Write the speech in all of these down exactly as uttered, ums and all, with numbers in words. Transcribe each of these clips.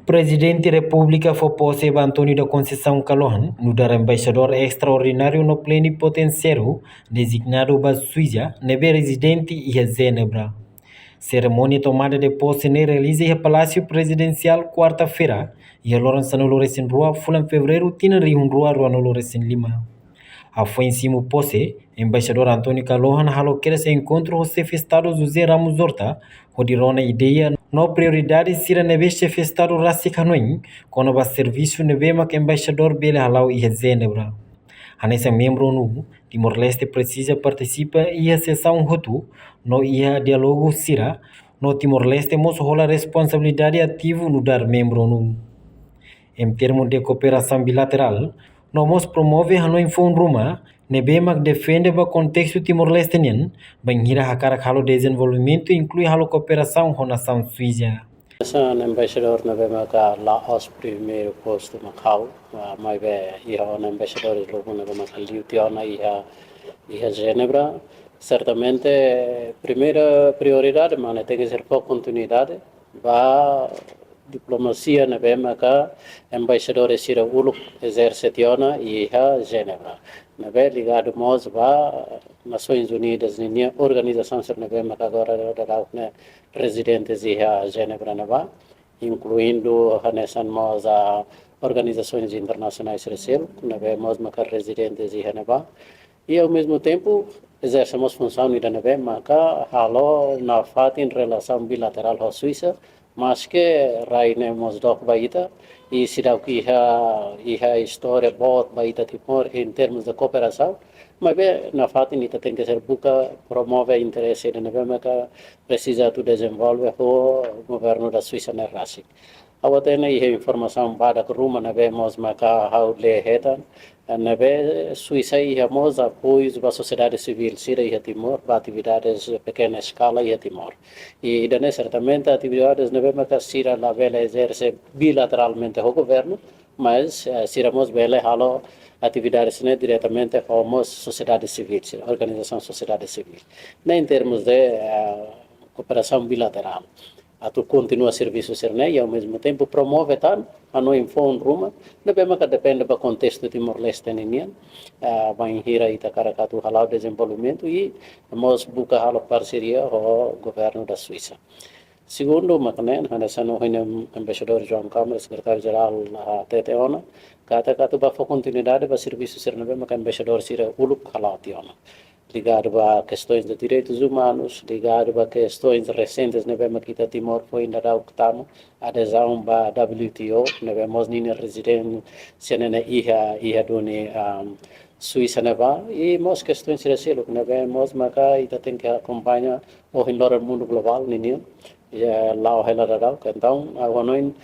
Prezidente Repúblika fó pose ba António da Conceição Kalohan nu'udar embaixadór estraordináriu no plenipotensiáriu dezignadu ba Suisa ne'ebé rezidente iha Jenebra. Serimónia tomada de pose ne'e realiza iha Palásiu Prezidensiál kuarta-feira, iha loron sanulu-resin-rua fulan Fevereiru tinan rihun rua ruanulu-resin-lima. Hafoin simu pose, Embaixadór António Kalohan halo kedas enkontru ho Xefe Estadu José Ramos Horta, hodi rona ideia no prioridade sira ne'ebé Xefe Estadu rasik hanoin kona-ba servisu ne'ebé mak embaixadór bele hala'o iha Jenebra. Hanesan membru ONU, Timor-Leste presiza partisipa iha sesaun hotu no iha diálogu sira, no Timor-Leste mós hola responsabilidade ativu nu'udar membru ONU. Em termos de cooperação bilateral, no mós promove hanoin foun ruma ne'ebé mak defende ba kontestu Timor-Leste nian, bainhira hakarak halo dezenvolvimentu inklui halo kooperasaun ho nasaun Suisa. Hanesan embaixadór ne'ebé maka la'ós primeiru postu mak ha'u, ah, maibé iha ona embaixadores lubun ne'ebé maka liu tiha ona iha, iha Jenebra. Sertamente, primeira prioridade, mane, tenke ser fó kontinuidade ba diplomasia ne'ebé maka embaixadores sira uluk ezerse tiha ona iha Jenebra. Ne'ebé ligadu mós ba Nasoins Unidas ninia organizasaun sira ne'ebé maka agora daudaun ne'e rezidentes iha Jenebra ne'ebá, inkluindu hanesan mós organizasoins internasionais sira seluk ne'ebé mós maka rezidentes iha ne'ebá. I ao mesmo tempo ezerse mós funsaun ida ne'ebé maka halo nafatin relasaun bilaterál ho Suisa, maske rai ne'e mós dook ba ita, i seidauk iha, iha istória boot ba ita Timor em termos de kooperasaun, maibé nafatin ita tenke ser buka promove interese ida ne'ebé maka presiza atu dezenvolve ho governu da Suisa ne'e rasik. Ha'u hatene iha informasaun badak ruma ne'ebé mós maka ha'u lee hetan, ne'ebé Suisa iha mós apoiu ba sosiedade sivíl sira iha Timor, ba atividades pequena escala iha Timor. I ida-ne'e sertamente atividades ne'ebé maka sira labele ezerse bilateralmente ho governu, mas, eh, sira mós bele halo atividades ne'e diretamente ho mós sosiedade sivíl, sira, organizasaun sosiedade sivíl. Ne'e em termos de, eh, kooperasaun bilaterál. Atu kontinua servisu sira-ne'e, i ao mesmo tempo promove tan hanoin foun ruma ne'ebé maka depende ba kontestu Timor-Leste ninian, eh, bainhira ita hakarak atu hala'o dezenvolvimentu i mós buka halo parseria ho governu da Suisa. Segundu, maka ne'e, hanesan ohin em-, embaixadór João Câmara, sekretáriu jerál, ah, hatete ona, katak atu ba fó kontinuidade ba servisu sira ne'ebé maka embaixadór sira uluk hala'o tiha ona. Ligadu ba kestaun de direitus umanus, ligadu ba kestaun resente ne'ebé maka ita Timor foin daudauk tama adezaun ba W T O, ne'ebé mós ninia rezidénsia ne'e iha, iha duni, um, Suisa ne'ebá, i mós kestaun sira seluk ne'ebé mós maka ita tenke akompaña ohin loron mundu globál ninian, i, eh, la'o hela daudauk. Entaun, ha'u hanoin,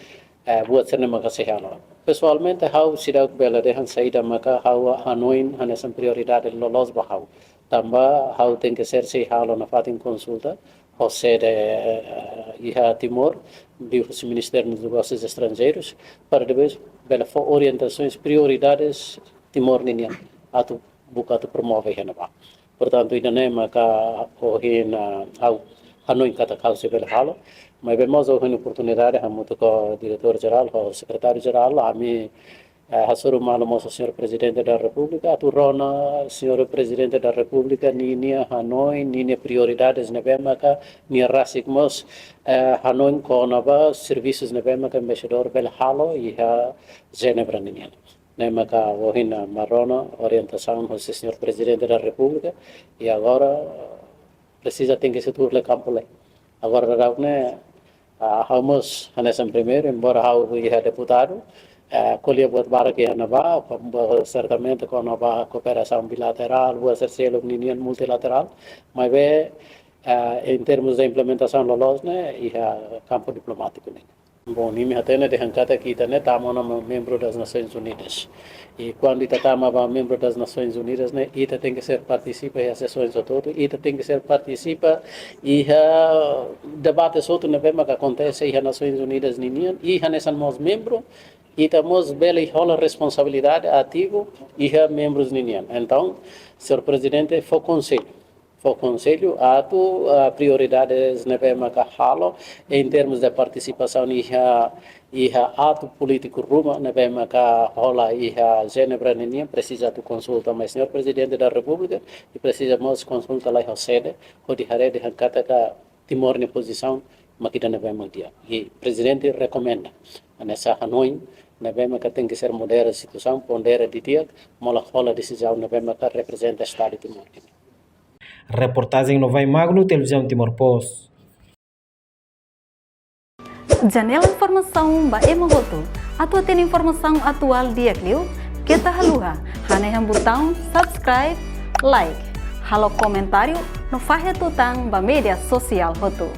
eh, buat sira-ne'e maka sei halo. Pesoalmente, ha'u seidauk bele dehan saida maka ha'u hanoin hanesan prioridade loloos ba ha'u. Tanba ha'u tenke ser sei halo nafatin konsulta ho sede, eh, iha Timor, liuhusi Ministériu dos Negósius Estranjeirus, para depois bele fó orientasoens, prioridades Timor ninian atu buka atu promove iha ne'ebá. Portantu, ida-ne'e maka ohin, ah, ha'u hanoin katak ha'u sei bele halo, maibé mós ohin oportunidade hamutuk ho diretór jerál, ho sekretáriu jerál, ami, eh, hasoru malu mós ho señór Prezidente da Repúblika, atu rona señór Prezidente da Repúblika ninia hanoin, ninia prioridades ne'ebé maka nia rasik mós, eh, hanoin kona-ba servisus ne'ebé maka embaixadór bele halo iha Jenebra ninian. Ne'e maka ohin ha'u mai rona orientasaun husi señór Prezidente da Repúblika, i agora presiza tenke sei tuur lai kampu lai. Agora daudaun ne'e, ah, ha'u mós hanesan primeiru, embora ha'u iha deputadu, ah, ko'alia buat barak iha ne'ebá, ba, sertamente kona-ba kooperasaun bilaterál, buat sira seluk ninian multilaterál, maibé, ah, em termos de implementasaun loloos ne'e, iha kampu diplomátiku ne'e. Bom, imi hatene dehan katak ita ne'e tama ona membru das Nações Unidas. I kuandu ita tama ba membru das Nações Unidas ne'e, ita tenke ser partisipa iha sesoens hotu-hotu, ita tenke ser partisipa iha debates hotu ne'ebé maka akontese iha Nações Unidas ninian, i hanesan mós membru, ita mós bele hola responsabilidade ativu iha membrus ninian. Entaun, señór Prezidente, fó konsellu, ba Konsellu atu, ah, prioridades ne'ebé maka halo em termos de partisipasaun iha, iha atu polítiku ruma ne'ebé maka hola iha Jenebra ninian, presiza atu konsulta mai Señór Prezidente da Repúblika i presiza mós konsulta lai ho sede, hodi haree dehan katak Timor nia pozisaun mak ida ne'ebé mak di'ak. I Prezidente rekomenda, hanesan hanoin ne'ebé maka tenke ser modera situasaun, pondera didi'ak, mola hola desizaun ne'ebé maka reprezenta Estadu Timor. Reportajen Novai Magno, Televizaun Timor Post. Janela informasaun ba ema hotu. Atu hatene informasaun atuál di'ak liu, keta haluha hanehan butaun subscribe, like, halo komentáriu no fahe tutan ba média sosiál hotu.